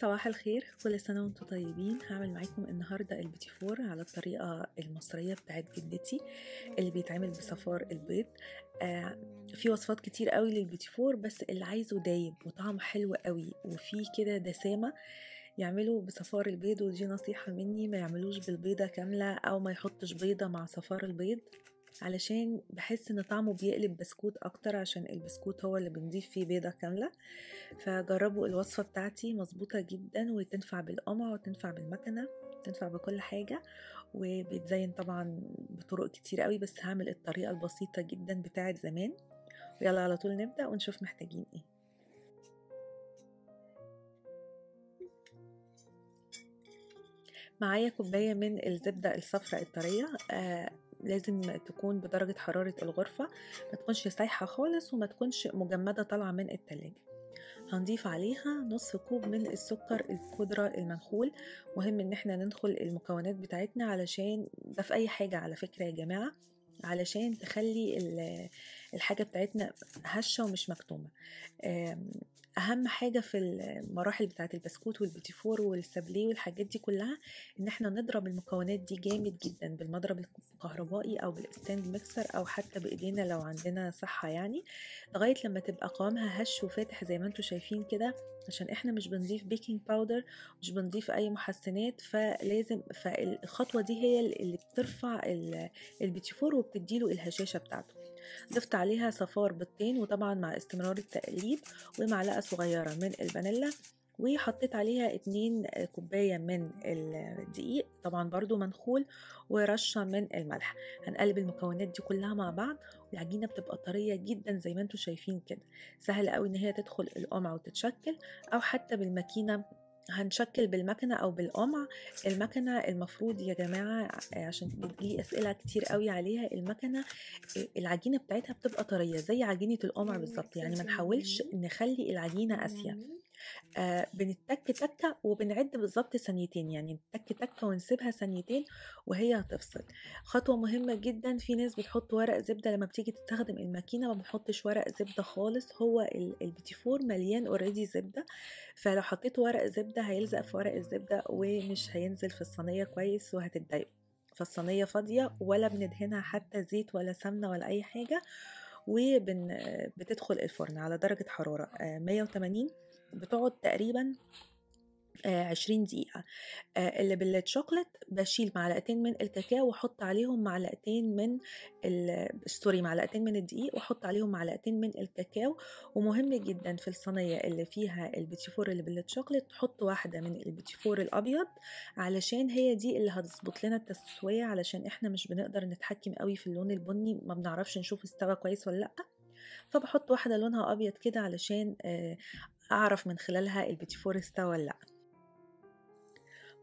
صباح الخير، كل سنة وانتم طيبين. هعمل معاكم النهاردة البيتي فور على الطريقة المصرية بتاعت جدتي اللي بيتعمل بصفار البيض. في وصفات كتير قوي للبيتي فور، بس اللي عايزه دايب وطعمه حلو قوي وفيه كده دسامة يعملوا بصفار البيض. ودي نصيحة مني، ما يعملوش بالبيضة كاملة او ما يحطش بيضة مع صفار البيض، علشان بحس ان طعمه بيقلب بسكوت اكتر، عشان البسكوت هو اللي بنضيف فيه بيضة كاملة. فجربوا الوصفة بتاعتي، مظبوطة جدا وتنفع بالقمع وتنفع بالمكنة، تنفع بكل حاجة، وبيتزين طبعا بطرق كتير قوي، بس هعمل الطريقة البسيطة جدا بتاعت زمان. ويلا على طول نبدأ ونشوف محتاجين ايه. معايا كوباية من الزبدة الصفراء الطرية، لازم تكون بدرجة حرارة الغرفة، ما تكونش سايحة خالص وما تكونش مجمدة طالعة من التلاجة. هنضيف عليها نص كوب من السكر البودرة المنخول. مهم ان احنا ننخل المكونات بتاعتنا، علشان ده في اي حاجة على فكرة يا جماعة، علشان تخلي الحاجة بتاعتنا هشة ومش مكتومة. اهم حاجة في المراحل بتاعت البسكوت والبيتي فور والسابليه والحاجات دي كلها، ان احنا نضرب المكونات دي جامد جدا بالمضرب الكهربائي او بال stand mixer او حتى بايدينا لو عندنا صحة يعني، لغاية لما تبقى قوامها هش وفاتح زي ما انتم شايفين كده، عشان احنا مش بنضيف baking powder، مش بنضيف اي محسنات، فلازم فالخطوة دي هي اللي بترفع البيتي فور وبتديله الهشاشة بتاعته. ضفت عليها صفار بيضتين، وطبعا مع استمرار التقليب، ومعلقة صغيرة من الفانيلا، وحطيت عليها 2 كوباية من الدقيق طبعا برضو منخول، ورشة من الملح. هنقلب المكونات دي كلها مع بعض، والعجينة بتبقى طرية جدا زي ما انتم شايفين كده، سهل قوي ان هي تدخل القمع وتتشكل، او حتى بالماكينة. هنشكل بالمكنة او بالقمع. المكنة المفروض يا جماعة، عشان بتجيلي اسئلة كتير قوي عليها، المكنة العجينة بتاعتها بتبقى طرية زي عجينة القمع بالظبط، يعني ما نحاولش نخلي العجينة قاسية. بنتك تكة وبنعد بالظبط ثانيتين، يعني نتك تكة ونسيبها ثانيتين وهي هتفصل. خطوة مهمة جدا، في ناس بتحط ورق زبدة لما بتيجي تستخدم الماكينة، ما بنحطش ورق زبدة خالص، هو البيتي فور مليان already زبدة، فلو حطيت ورق زبدة هيلزق في ورق الزبدة ومش هينزل في الصينية كويس وهتتضايقوا. فالصينية فاضية ولا بندهنها حتى زيت ولا سمنة ولا أي حاجة، وبتدخل الفرن على درجة حرارة 180، بتقعد تقريبا 20 دقيقة. اللي بالشوكولات بشيل معلقتين من الكاكاو واحط عليهم معلقتين من sorry معلقتين من الدقيق، واحط عليهم معلقتين من الكاكاو. ومهم جدا في الصينية اللي فيها البيتي فور اللي بالشوكولات تحط واحدة من البيتي فور الابيض، علشان هي دي اللي هتظبط لنا التسوية، علشان احنا مش بنقدر نتحكم قوي في اللون البني، ما بنعرفش نشوف استوى كويس ولا لا، فبحط واحدة لونها ابيض كده علشان اعرف من خلالها البيتي فور استوى ولا لا.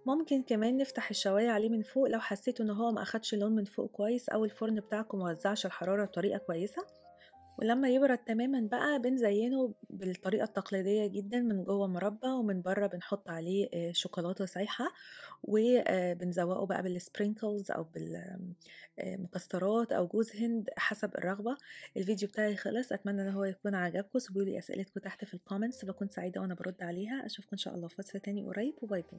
ممكن كمان نفتح الشوايه عليه من فوق لو حسيتوا ان هو ما اخدش اللون من فوق كويس، او الفرن بتاعكم ما وزعش الحرارة بطريقة كويسة. ولما يبرد تماما بقى بنزينة بالطريقة التقليدية جدا، من جوه مربى ومن بره بنحط عليه شوكولاتة سايحه، وبنزوقه بقى بال sprinkles او بالمكسرات او جوز هند حسب الرغبة. الفيديو بتاعي خلص، اتمنى ان هو يكون عجبكم. سيبوا لي اسئلتكم تحت في ال comments، بكون سعيدة وانا برد عليها. اشوفكم ان شاء الله في وصفه تاني قريب، و bye bye.